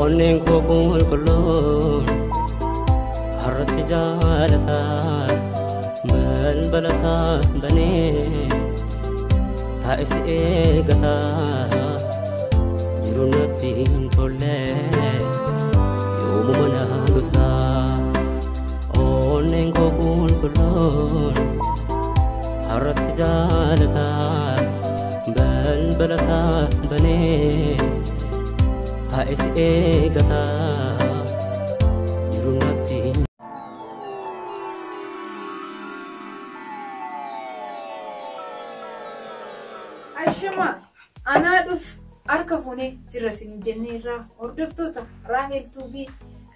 Onneen koo qulqulluun har'a si jaalata, balbala isaa banee taa'e si eegata. Jiru natti hin tolle, yoomuma na dhufta? Onneen koo qulqulluun har'a si jaalata, balbala isaa banee taa'e si eegata. Jiru natti hin Ashama, anaa dhufu, harka fuunee jirra isin jennee irraa hordoftoota Raahel Tuubii.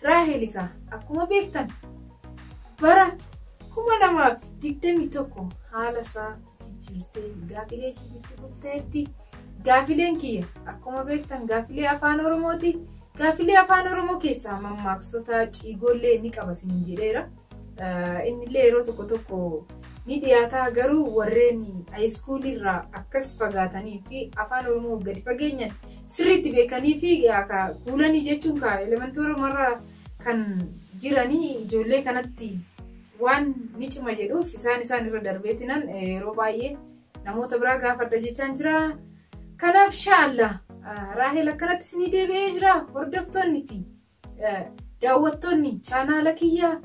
Raahelikaa akkuma beektan bara 2021 haala isaa jijjiirtee gaafilee ishiitti gufteerti. Gaafileen kiyya akkuma beektan gaafilee afaan Oromooti. Gaafilee afaan Oromoo keessaa mammaaksota, ciigoollee ni qaba isin jedheera. Innillee yeroo tokko tokko ni dhiyaata, garuu warreen high schoolii irraa akkas fagaatanii fi afaan Oromoo gadi fageenyan sirriitti beekanii fi kuulanii jechuun ka elementii Oromoo irraa kan jiranii ijoollee kanatti waan ni cima jedhuuf isaan irra darbeetinan yeroo baay'ee namoota biraa gaafadha jechaan jira. Kanaaf shaalla Raahel akkanatti isinii deebi'ee jira. Hordoftoonni fi daawwattoonni chaanaala kiyyaa,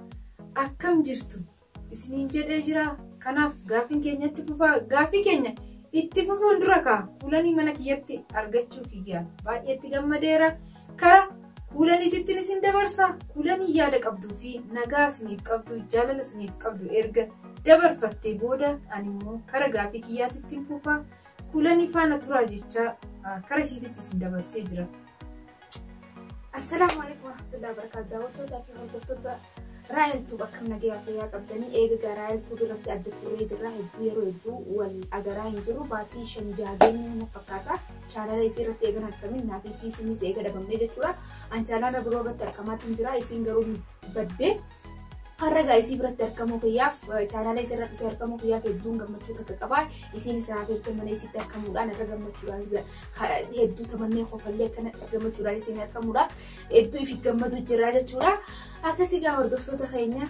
akkam jirtu isiniin jedhee jira. Kanaaf gaaffiin keenya itti fufaa. Gaaffii keenya itti fufuun dura kaa kuulanii mana kiyyatti argachuu kiyya baay'eetti gammadeera. Kara kuulaniitittiin isin dabarsa. Kuulanii yaada qabduu fi nagaa isiniif qabdu, jaalala isiniif qabdu erga dabarfattee booda ani immoo kara gaaffii kiyyaatittiin fufaa. Kuulanii faana turaa jecha kara ishiititti isin dabarsee jira. Assalaamu alaikum warahmatullahi wabarakatuh. Daawwattootaa fi hordoftoota Raahel Tuub, akkam nagayaa fayyaa qabdanii? Eega Raahel Tuub irratti adda turee jirra. Hedduu yeroo hedduu wal agaraa hin jiru. Baatii 5 6 geenye na fakkaata. Chaanala isii irratti eegan argamin naaf isii isinis eega dhabamnee jechuudha. An chaanala biroo irratti argamaatiin jira. Isiin garuu baddee. Har'a gaa isii biratti argamuu kiyyaaf, chaanala isii irra dhufee argamuu kiyyaaf hedduun gammachuu takka qaba. Isiin isaa afeertee mana isiitti argamuudhaan irra gammachuudhaan hedduu tamannee kofallee akkana gammachuudhaan isiin argamuudha. Hedduu ifi gammadu jira jechuudha. Akkasii gaa hordoftoota keenya,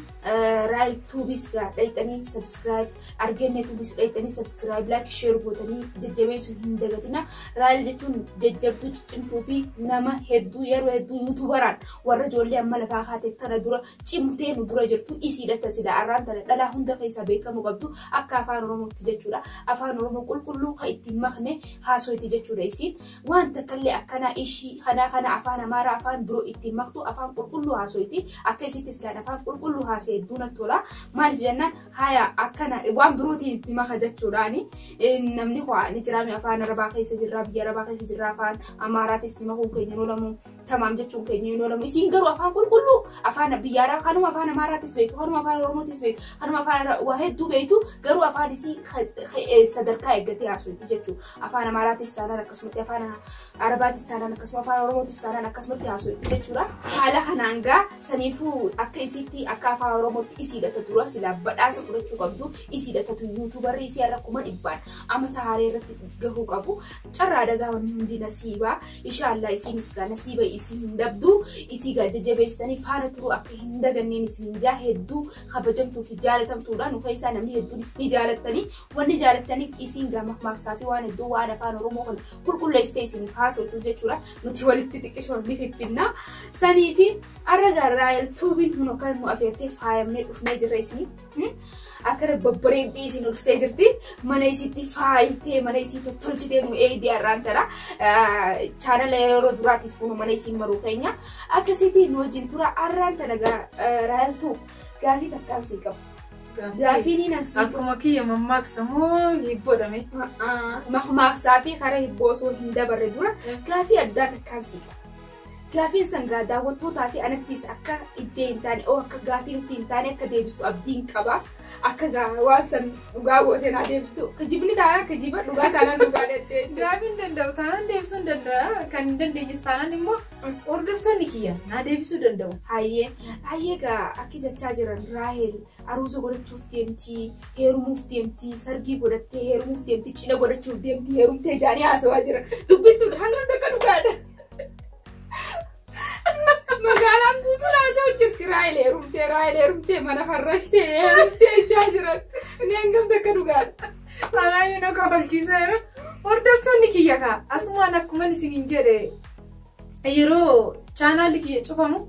Raahel Tuubis gaa dhayxanii subscribe, Argenne Tuubis dhayxanii subscribe, like, share gootanii jajjabeessuu hin dagatina. Raahel jechuun jajjabduu ciccimtuu fi nama hedduu yeroo hedduu YouTuberaan warra ijoollee amma lafaa kaatee kana dura cimtee nu dura jirtu isiidha. Tasila arraan tana dhalaa hunda keessaa beekamuu qabdu akka afaan Oromootti jechuudha. Afaan Oromoo qulqulluu kan ittiin makne haasoyti jechuudha isiin. Waan takkallee akkanaa ishii kanaa kana afaan Amaaraa, afaan biroo ittiin maktu, afaan qulqulluu haasoyti. Akka isitti silaan afaan qulqulluu haasee hedduu natti tola. Maaliif jennaan, haya akkana waan birootiin itti maka jechuudhaani. Namni waa ni jiraame, afaan Arabaa keessa jirra, biyya Arabaa keessa jirra, afaan Amaaraatis ni makuun keenya hin oolamu. Tamaam jechuun keenya hin oolamu. Isiin garuu afaan qulqulluu afaan biyya Arabaa kanuma afaan Amaaraatis beektu, kanuma afaan Oromootis beektu, kanuma afaan waa hedduu beektu, garuu afaan isii sadarkaa eeggatee haasofti jechuudha. Afaan Amaaraatis taanaan akkasumatti, afaan Arabaatis taanaan akkasuma, afaan Oromootis taanaan akkasumatti haasofti jechuudha. Haala kanaan gaa saniifuu akka isiitti akka afaan Oromootti isiidha dura silaa badhaasa fudhachuu qabdu, isiidha tatu YouTuberri isii har'a 100,000 amata haaree irratti gahuu qabu. Carraa dagaa wanni hundi nasiibaa. Inshaallah isiinis gaa nasiiba isii hin dhabdu. Isii gaa jajjabeessitanii faana turuu akka hin daganneen isin jaa. Hedduu kabajamtuu fi jaalatamtuudha. Nu keessaa namni hedduun ni jaalattanii. Wanni jaalattaniif isiin gaa makmaaksaa fi waan hedduu waan afaan Oromoo kana qulqulleessitee isiniif haasoftu jechuudha. Nuti walitti xiqqishoo ni fiffinna. Sanii fi har'a gaa Raahel Tuubiin kun akka nu afeertee faayamnee dhufnee jirra isiniif. Akkana babbareeddee isin dhuftee jirti. Mana isiitti faayitee, mana isii tottolchitee nu eegdee har'aan tana. Chaanala yeroo duraatiif fuunu mana isiin maruu keenya. Akkasitti nu wajjin tura. Har'aan tana gaa Raahel Tuub, gaafii takkaan sii qabu. Gaafii ni nan sii Akkuma kiyya mammaaksa moo hibboodhame? Makmaaksaa fi karaa hibboo osoo hin dabarre dura gaafii addaa takkaan sii qaba. Gaafiin san gaa daawwattootaa fi anattis akka iddee hin taane, oo akka gaafii nutti hin taane akka deebistu abdiin qaba. Akka gaa waan san dhugaa gootee naa deebistu. Kijibni taanaan kijiba, dhugaa taanaan dhugaa jettee jechuudha. Gaafii hin danda'u taanaan deebisuu hin danda'a. Kan hin dandeenyes taanaan immoo hordoftoonni kiyya naa deebisuu danda'u. Hayyee, hayyee, gaa akki jechaa jiran Raahel aruuza godhachuuf deemti, heerumuuf deemti, sargii godhattee heerumuuf deemti, cidha godhachuuf deemti, heerumtee jaanii haasawaa jiran. Dubbittuun hangam takka dhugaadha? Magaalaan guutuun haasa'u jirti. Raahel heerumtee, Raahel heerumtee, mana farrashtee heerumtee jechaa jiran. Inni hangam takka dhugaadha? Baay'ee na kofalchiisaa jira. Hordoftoonni kiyya kaa asumaan akkuma isiniin jedhe, yeroo chaanaalli kiyya cufamu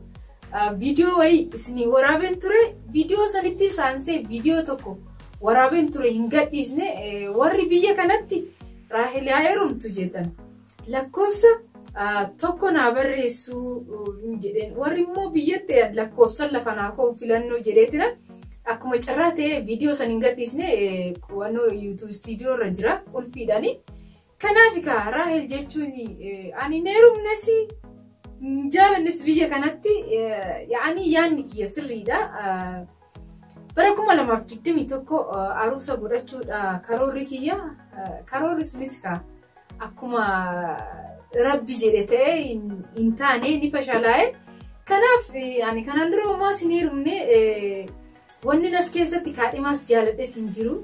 viidiyoo wayii isinii waraabeen ture. Viidiyoo sanitti saansee viidiyoo tokko waraabeen ture, hin gadhiisne. Warri biyya kanatti Raahel haa heerumtu jedhan lakkoofsa 1 naa barreessuu jedheen. Warri immoo biyyatti lakkoofsa lafa naa koo filannoo jedheetina. Akkuma carraa ta'e viidiyoo san hin gadhiisne, qo'annoo YouTube Studio irra jira qulfiidhaani. Kanaaf kaa Raahel jechuun ani hin heerumnes, hin jaalannes biyya kanatti, yaani yaadni kiyya sirriidha. Bara 2021 aruusa godhachuudha karoorri kiyya. Karoorri sunis kaa akkuma Rabbi jedhe ta'e hin taane, ni fashalaa'e. Kanaaf ani kanaan dura homaas hin heerumne, wanni nas keessatti kaadhimaas jaaladhes hin jiru.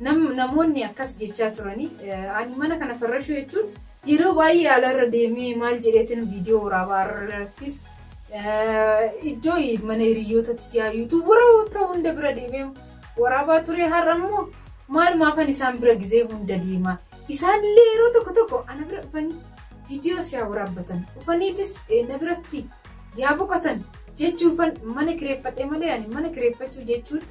Namoonni akkas jechaa turanii, ani mana kana farrashuu jechuun yeroo baay'ee alarra deemee maal jedheetin viidiyoo waraabaa irrattis iddoo mana hiriyoota tiyyaa yuutuubaroota hunda bira deemee waraabaa ture. Har'a immoo maalumaafan isaan bira gizee hunda deema? Isaanillee yeroo tokko tokko ana bira dhufanii viidiyoo siyaa waraabbatan, dhufaniitis na biratti yaa boqotan jechuufan mana kireeffadhe malee, ani mana kireeffachuu jechuun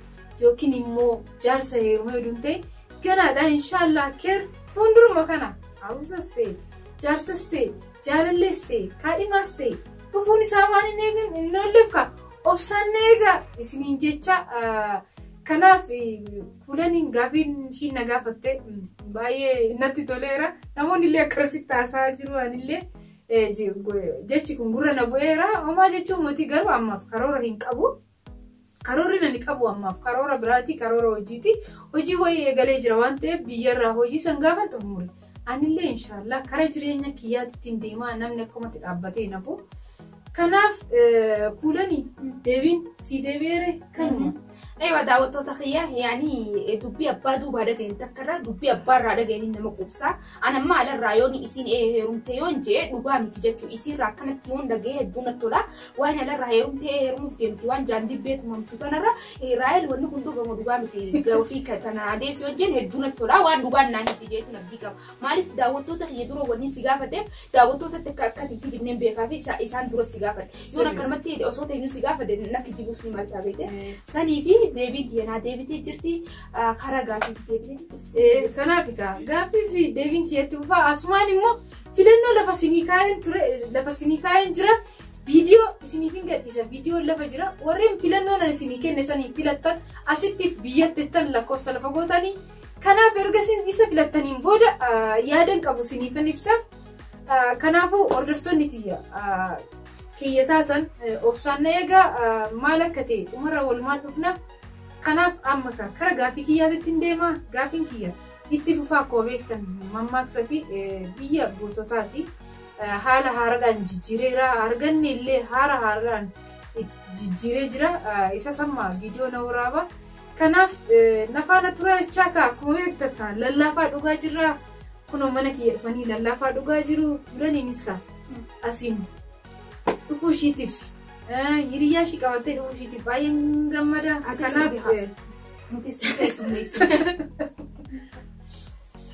yookiin immoo jaarsa heeruma hedduun ta'e ganaadha. Inshaallah keer fuulduruma kana aruusas ta'e, jaarsas ta'e, jaalallees ta'e, kaadhimaas ta'e dhufuun isaa waan hin eegan hin oolleef ka obsaan na eegaa isiniin jecha. Kanaaf Kulaniin gaafiin ishiin na gaafatte baay'ee natti toleera. Namoonni illee akkasitti haasa'aa jiru, anillee jechi kun gurra na bu'eera. Homaa jechuun mootii garuu ammaaf karoora hin qabu. Karoorri nani qabu ammaaf karoora biraati, karoora hojiiti. Hojii wayii eegalee jira waan ta'eef biyyarraa hojii san gaafan xumure, anillee inshaallah kara jireenya kiyyaatti deemaa, namni akkumatti dhaabbatee nafu. Kanaaf Kuulanii, deebiin sii deebi'eere kanuma. Eewa, daawwattoota kiyya, yaani dubbii abbaa duubaa dhagahin takkarra dubbii abbaarraa dhagahanii nama quubsaa. Ana amma alarraa yoon isiin heerumte yoon jee dhugaa miti jechuu, isiirraa akkanatti yoon dhagahee hedduu natti tola. Waan alarraa heerumtee, heerumuuf deemti waan jaan dibbee tumamtu tanarra Raahel wanni kun dhugama dhugaa miti ofii tana adeemsi wajjin hedduu natti tola, waan dhugaan naa hiddi jeetu nabdii qaba. Maaliif daawwattoota kiyya dura wanni si gaafadheef, daawwattootatti akka akka hin kijibneen beekaa fi isaan dura si gaafadhe. Yoon akkanumatti osoo ta'inuu si gaafadhe nakki jibus ni maltaa beekte. Sanii fi deebiin tiyya deebitee jirti, karaa gaafii deebitee jirti. Kanaaf egaa gaaffii fi deebiin kiyyatti fufaa. Asumaan immoo filannoo lafa sinii kaa'een ture, lafa sinii kaa'een jira. Viidiyoo isiniif hin gadhiisa, viidiyoon lafa jira. Warreen filannoo nan isinii kenne sanii filattan asittiif biyyattettan lakkoofsa lafa gootanii. Kanaaf erga isa filattaniin booda yaadan qabu isiniifin ibsa. Kanaafuu hordoftoonni tiyya kiyya taatan obsaan na eegaa, maal akka ta'e dhumarra walumaan dhufna. Kanaaf amma kara gaaffii kiyyaatitti hin deema. Gaaffiin kiyya itti fufaa, akkuma beektan mammaaksa fi biyya goototaati. Haala haaraadhaan jijjiireera. Arganne illee haala haaraadhaan jijjiiree jira. Isa samma viidiyoo na waraaba. Kanaaf nafaana tura jechaa kaa, akkuma beektan lallaafaa dhugaa jirra. Kunoo mana kiyya dhufanii lallaafaa dhugaa jiru. Duraniinis kaa asiin dhufuu ishiitiif, hiriyyaa ishii qabattee dhufuu ishiitiif baay'een gammada. Kanaaf nuti si keessummeessina.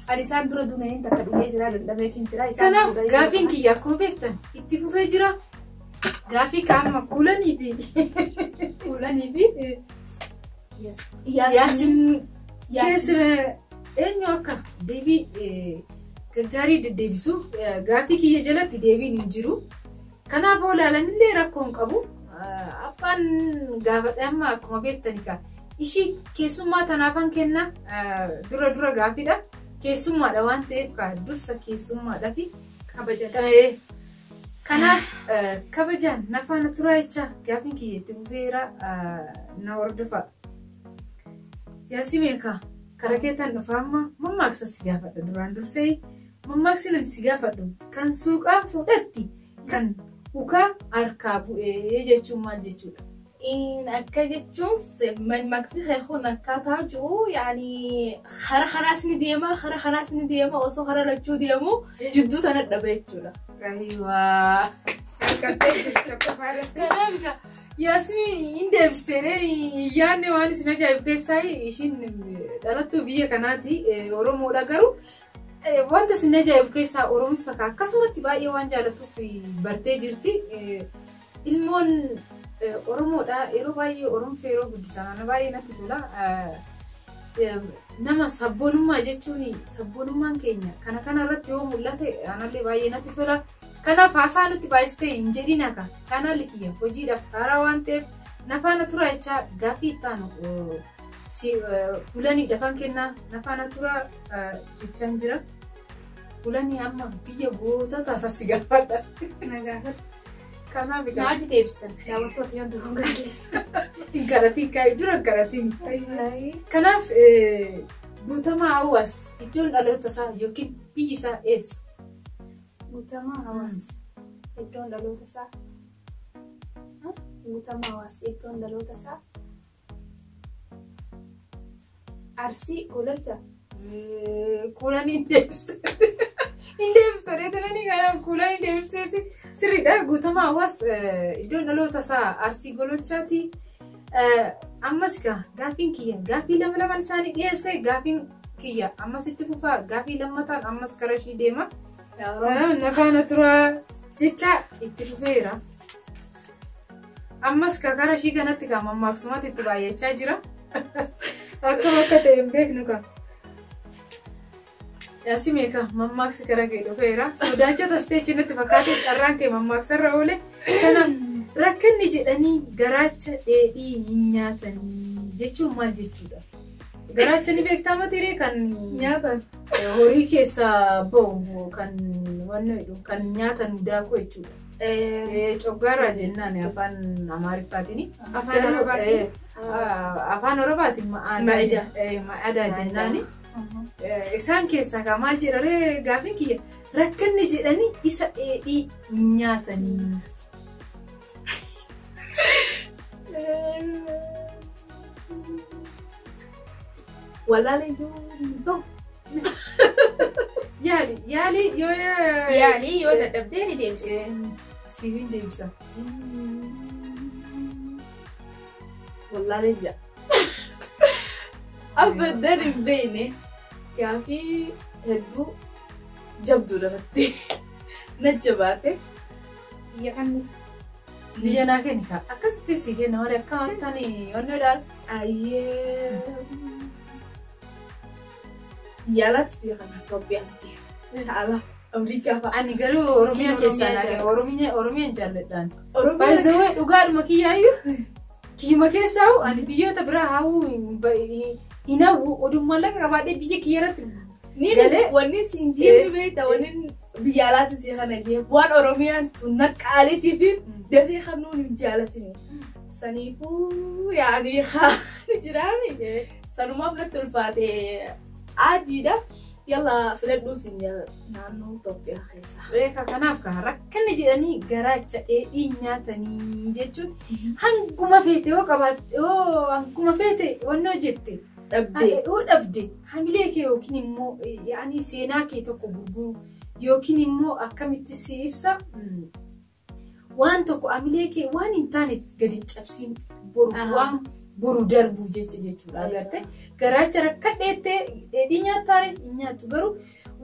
Ani isaan dura dunaniin takka dhugee jira, dandhameetiin jira. Kanaaf gaafiin kiyya akkuma beektan itti fufee jira. Gaafii kaama Kuulanii fi Kuulanii fi Yaasin keessa eenyu akka deebii gaggaarii deddeebisu, gaaffii kiyya jalatti deebiin hin jiru. Kanaaf olaalanillee rakkoo hin qabu. Abbaan gaafadhe amma akkuma beektani kaa ishii keessummaa tanaafan kenna dura dura gaaffiidha. Keessummaadha waan ta'eef kaa dursa keessummaadha fi kabaja. Kanaaf kabajaan nafaana turaa jecha gaaffiin kiyya itti fufeera, na hordofa. Yaasimee, kaa kara keetaan dhufa. Amma mammaaksa si gaafadha. Duraan dursee mammaaksi nan si gaafadhu, kan suuqaa fuudhatti kan ukaa harkaa bu'ee jechuun maal jechuudha? Akka jechuun mammaaksi kun akkaataa jiru, yaani kara kanaas ni deema, kara kanaas ni deema, osoo kara lachuu deemu jidduu sana dhabe jechuudha. Ayiwaa. Harkattee tokkoffaa irratti. Kanaaf egaa Yaasmiin hin deebistee yaadne waan isin ajaa'ibu keessaa ishiin dhalattuu biyya kanaati Oromoodha garuu wanta isin ajaa'ibu keessaa Oromiffa akkasumatti baay'ee waan jaallattuuf bartee jirti. Ilmoon Oromoodha yeroo baay'ee Oromiffa yeroo guddisan ana baay'ee natti tola. Nama sabboonummaa jechuun sabboonummaan keenya kana kana irratti yoo mul'ate anallee baay'ee natti tola. Kanaaf haasaa nutti baay'istee hin jedhin akka chaanaalli kiyya hojiidhaaf haaraa waan ta'eef nafaana tura jechaa gaaffii itti aanu kulanii dafan kennaa nafaana tura jechaan jira. Kulanii amma biyya gootota si gaafadha. Na gaafadha. Kanaaf Na hojii deebistan daawwattoota yoo duroon galee. Hin karatiin kaa'e dura hin karatiin. Kanaaf Guutamaa Hawaas iddoon dhaloota isaa yookiin biyyi isaa eessa? Guutamaa Hawaas iddoon dhaloota isaa. Guutamaa Hawaas iddoon dhaloota isaa. Arsii Gololcha. Kuulanii hin deebiste. Hin deebiste reetananii kanaaf kuulanii deebisteeti. Sirriidha Guutamaa Hawaas iddoon dhaloota isaa Arsii Gololchaati. Ammas gaa gaaffiin kiyya gaaffii lama lamaan isaanii dhiyeesse gaaffiin kiyya ammas itti fufaa gaaffii lammataan ammas kara ishii deema. Nafaana turaa jecha itti fufeera. Ammas ka kara ishii kanatti kan mammaaksumatti itti baay'achaa jira. Akkam akka ta'e hin beeknu kan. Yaasi meeqa mammaaksi kara kee dhufeera. Sodaacha tastee natti fakkaate carraan kee mammaaksarra oole. Kanaaf rakkanni jedhanii garaacha dheedhii hin nyaatanii jechuun maal jechuudha? Garaacha ni beektaa matiree kan Nyaatan. horii keessaa bahu kan wanni jedhu kan nyaatan daakuu jechuudha. Coggaarraa jennaan afaan Amaariffaatiin. Afaan Arabaatiin. Afaan Oromaatiin Ma'ida. ma'adaa jennaani. Isaan keessaa kan maal jedharee gaaffiin kiyya rakkanni jedhanii isa dheedhii hin nyaatanii. Wallaalee jiru ta'u. Yaali yaali yoo Yaalii yoo dadhabdee ni deebiste. Siif hin deebisa. Wallaalee jira. Abadan hin beekne gaaffii hedduu jabduudha irratti na jabaate. Biyya kamii? Biyya naa kenni kaa akkasitti si kenna malee akka wantaan onnee dhaal. Ayyee. Yaalaatti si kana Itoophiyaatti. Ala Ameerikaa fa'a. Ani garuu Oromiyaa keessaa Oromiyaa Oromiyaa Oromiyaan jaalladhaan. Oromiyaa. Baay'isawee dhugaadhuma kiyyaayyuu kiyyuma keessaa ani biyyoota biraa hawwuu hin hawwu oduun maallaqa qabaadhee biyya kiyya irratti Ni Galee. wanni siin jiru beekta wanni biyya alaatti si kana jee waan Oromiyaan tun qaaliitii fi dafee qabnuun hin jaalatini. Saniifuu yaani haani jiraami. Sanumaaf natti ulfaate adiidha. Yalla filadhuu siin naannoo Itoophiyaa keessa. Beeka kanaaf kan rakkanni jedhanii garaacha dheedhii nyaatanii jechuun hanguma feete yoo qabaatte yoo hanguma feete wanni hojjette Dhabdee. yoo dhabde hamilee kee yookiin immoo yaani seenaa kee tokko gurguru yookiin immoo akkamitti si ibsa waan tokko hamilee kee waan hin taaneef gadi hin cabsiin boru waan boru darbu jecha jechuudha agarte garaacha rakkadheettee dheedhii nyaattaare hin nyaattu garuu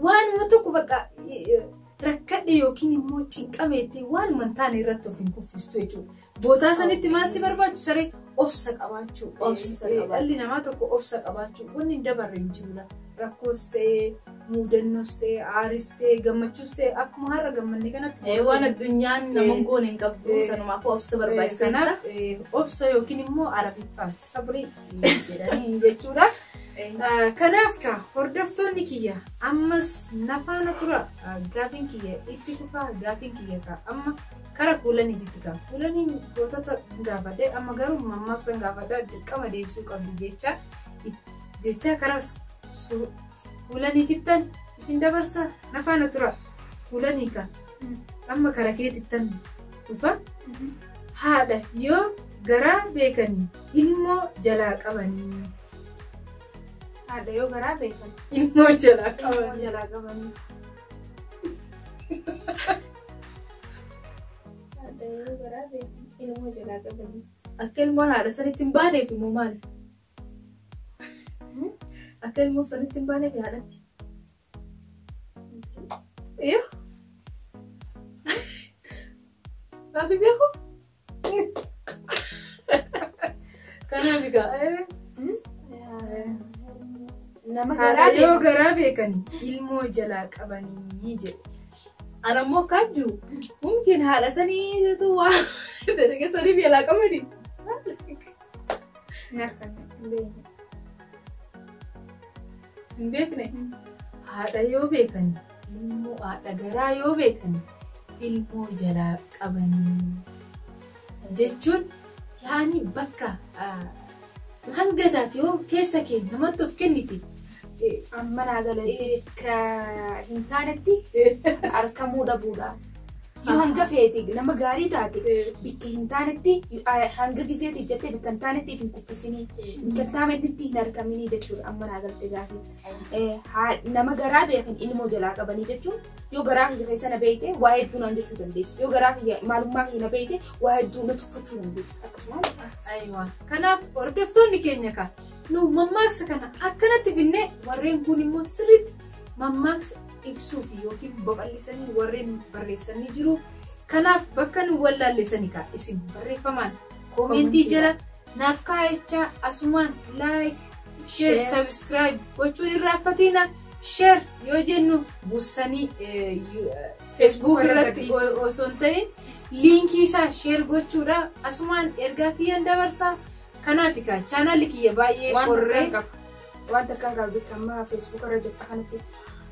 waanuma tokko bakka rakkadhe yookiin immoo cinqameettee waanuma hin taane irratti of hin kuffistu jechuudha. Bootaa sanitti maal si barbaachisa ree? Obsa qabaachuu. Obsa qabaachuu. Dhalli namaa tokko obsa qabaachuu wanni hin dabarre hin jiru. Rakkoos ta'ee, muudannoos ta'ee, aaris ta'ee, gammachuus ta'ee akkuma har'a gammanne kanatti. Waan addunyaan nama goone hin qabdu sanumaaf obsa barbaachisaadha. Kanaaf obsa yookiin immoo arabiffaan sabrii jedhanii jechuudha. Kanaaf ka hordoftoonni kiyya ammas nafaana tura gaafiin kiyya itti fufaa gaafiin kiyya ka amma kara kuulaniitti ka kuulaniin gootota gaafadhe amma garuu mammaaksan gaafadha dirqama deebisuu qabdu jecha jecha kara kuulaniitittan isin dabarsa nafaana tura kuulanii ka amma kara keetittan dhufa haadha yoo garaa beekanii ilmoo jalaa qabanii. Haadha yoo garaa beekan. Ilmoo jalaa Ilmoo qabanii. jalaa qabanii. Haadha yoo garaa beekan ilmoo jalaa qabanii. Akka ilmoon haadha sanitti hin baaneef immoo maali? Akka ilmoon sanitti hin baaneef haadhatti. Iyo. Maafi beeku? Kanaaf egaa Nama haadha garaa yoo beekan. garaa beekan ilmoo jalaa qabanii jedhe. Ana immoo kan jiru mumkin haadha saniitu waa dalaga saniif jalaa qabani. Hin beekne haadha yoo beekan ilmoo haadha garaa yoo beekan ilmoo jalaa qabanii jechuun yaani bakka hanga taate yoo keessa kee namatti of kennite Amma naa galatti ka hin taanetti harkamuu dhabuudha. Yoo hanga feete nama gaarii taate bikka hin taanetti hanga gizeetiif jettee bikka hin taanetti hin kuffisinii bikka hin taanetti hin argaminii jechuudha amma naa galte gaafii. Nama garaa beekan ilmoo jalaa qabanii jechuun yoo garaa kiyya keessa na beekte waa hedduu naan jechuu dandeessi. Yoo garaa kiyya maalummaa kiyya na beekte waa hedduu na tuffachuu dandeessi. Akkasumas Aywa. Kanaaf hordoftoonni keenya ka nu mammaaksa kana akkanatti finnee warreen kun immoo sirriitti mammaaksa ibsuuf yookiin babal'isanii warreen barreessanii jiru. Kanaaf bakka nu wallaallisanii ka isin barreeffamaan koomentii jala naaf kaa'achaa asumaan like, share, subscribe gochuun irraanfatina. Share yoo jennu buustanii Facebook irratti osoo hin ta'in liinkii isaa share gochuudha. Asumaan ergaa kiyyaan dabarsaa. Kanaaf egaa chaanaalli kiyya baay'ee qorree waan takkaan qabu bakka amma Facebook irra jirta kanatti.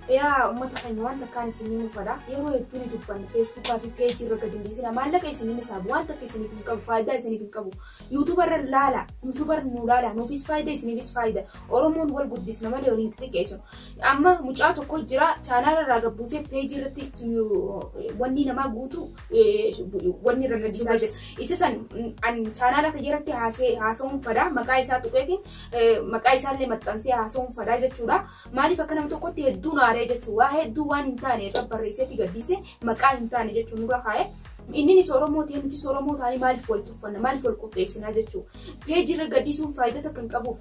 Yaa uummata keenya waan takkaan isinii muufadha. Yeroo hedduu ni dubbanna Facebookaa fi peejii irra gadi dhiisina. Maallaqa isiniin isaabu waan takka isiniif hin qabu faayidaa isiniif hin qabu. Yuutuuba irra laala yuutuuba irra nu laala nuufis faayidaa isiniifis faayidaa. Oromoon wal guddisna malee waliin xixiqqeessu. Amma mucaa tokko jira chaanaala irraa gabbuusee peejii irratti wanni namaa guutu wanni irra gadhiisaa jira. Isa san chaanaala kiyya irratti haasa'uun fada maqaa isaa tuqeetiin maqaa isaallee maxxansee haasa'uun fadaa jechuudha. Maaliif akka nama tokkotti hedduun aaree jechuudha. Waa hedduu waan hin taane irra barreesseetti gaddise maqaa hin taane jechuun nurra kaa'e. Inninis Oromoo ta'e nutis Oromoo taane maaliif wal tuffanna maaliif wal qopheessinaa jechuudha. Peejii irra gaddisuun faayidaa takka hin qabuuf.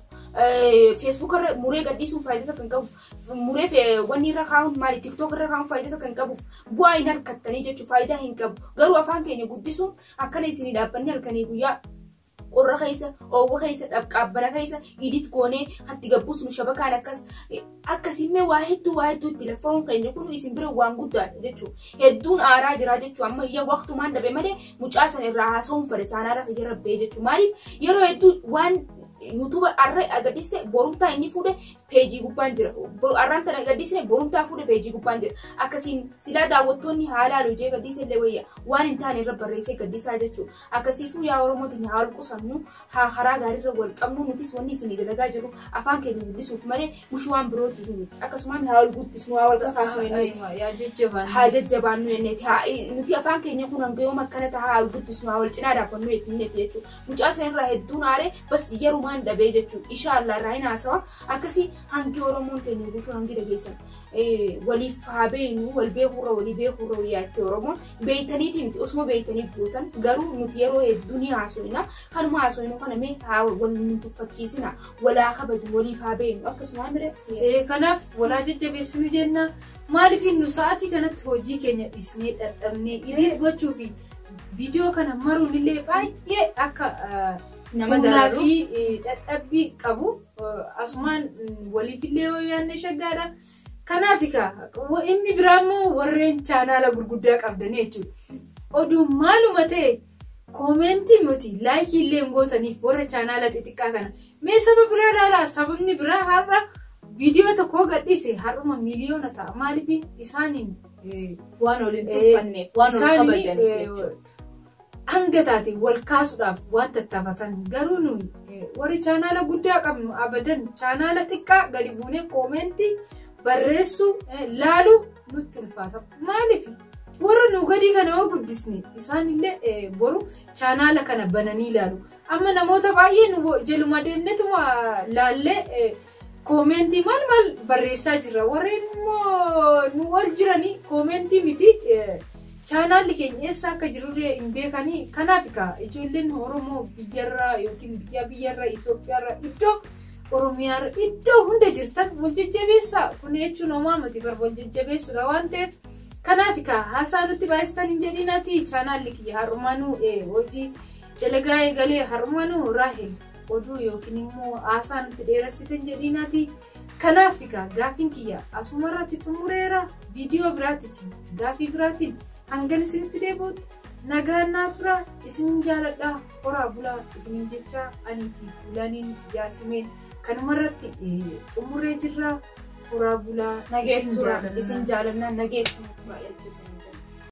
Feesbuuk irra muree gaddisuun faayidaa takka hin qabuuf. Muree wanni irra kaa'uun maali tiktook irra kaa'uun faayidaa takka hin qabuuf. Bu'aa hin harkattanii jechuudha faayidaa hin qabu. Garuu afaan keenya guddisuun akkana isinii dhaabbanni halkanii guyyaa qorra keessa, oowwa keessa, qaabbana keessa, idit goonee hatti gabbusnu shabakaan akkas akkasimmee waa hedduu itti laffa'uun keenya kun isin bira waan guddaadha jechuudha. Hedduun aaraa jira jechuudha. Amma iyya waqtumaan dhabe malee mucaa sana irraa haasa'uun fedha chaanaala kiyya rabbee jechuudha. Maaliif yeroo hedduu waan yuutuuba arra agadhiiste borumtaa inni fuudhe peejii gubbaan jira. Arraan tana agadhiisne borumtaa fuudhe peejii gubbaan jira. Akkasiin silaa daawwattoonni haala hojii gadhiise illee wayya waan hin taane irra barreessee gadhiisaa jechuudha. Akkasiifuu yaa Oromootiin haa wal qusannu haa karaa gaariirra wal qabnu nutis wanni isinii dalagaa jiru afaan keenya guddisuuf malee mushuu waan birootiif miti. Akkasumaan haa wal guddisnu haa wal kakaasnu jenneeti. Haa jajjabaannu jenneeti. Nuti afaan keenya kun hanga yoom akkana ta'a haa wal guddisnu haa wal cinaa dhaabbannu jenneeti jechuudha. Mucaa sana irraa hedduun aaree bas yerumaan dhabee jechuudha. Inshaallah irraa hin haasawa. Akkasii hangi Oromoon keenya guutuu hangi dhageessan waliif haa beeknu wal beekuurra walii beekuurra wayyaatti Oromoon beeytaniiti miti osuma beeytanii gootan garuu nuti yeroo hedduu ni haasofna kanuma haasofnu kana mee haa wal nu tuffachiisina walaa kabaju waliif haa beeknu akkasuma mire. Kanaaf walaa jajjabeessinu jenna maaliif nu sa'aatii kanatti hojii keenya dhiisnee dadhabnee idit gochuu fi viidiyoo kana maruun illee baay'ee akka Nama humnaa dararu. fi dadhabbii qabu asumaan waliifillee yoo yaadne shaggaadha. Kanaaf egaa inni biraa immoo warreen chaanaala gurguddaa qabdanii jechuudha. Oduun maaluma ta'e koomentii miti laayikii illee hin gootaniif warra chaanaala xixiqqaa kana. Mee saba biraa ilaalaa sababni biraa har'a viidiyoo tokko gadhiise har'uma miliyoona ta'a. Maaliif isaaniin Waan waliin tuffanneef waan wal kabajaniif jechuudha. Hanga taate wal kaasuudhaaf waan tattaafatan garuu nuyi warri chaanaala guddaa qabnu abadan chaanaala xiqqaa gadi buunee koomentii barreessuu laaluu nutti ulfaata. Maaliif warra nu gadii kana yoo guddisne isaanillee boru chaanaala kana bananii ilaalu. Amma namoota baay'ee nu jaluma deemnetuma laallee koomentii maal maal barreessaa jirra. Warreen immoo nu ol jiranii koomentii miti. Chaanaalli keenya eessa akka jirurree hin beekanii. Kanaaf egaa ijoolleen Oromoo biyyarraa yookiin biyya biyyarraa Itoophiyaarraa iddoo Oromiyaarra iddoo hunda jirtan wal jajjabeessaa. Kun jechuun homaa miti bar wal jajjabeessuudha waan ta'eef. Kanaaf egaa haasaa nutti baay'istan hin jedhinaati. Chaanaalli kiyya har'umaanuu hojii dalagaa eegalee har'umaanuu Raahel oduu yookiin immoo haasaa nutti dheeressitan jedhinaati. Kanaaf egaa gaafiin kiyya asumarratti xumureera. Viidiyoo biraatii fi gaafii biraatiin hangan isinitti deebi'utti nagaan naa tura. Isinin jaaladha, horaa bulaa isinin jecha anii fi Fuulaaniin Yaasimeen kanumarratti xumurree jirra. Horaa bulaa. Nagee tura. Isin jaalannaa, nagee tura jechuudha.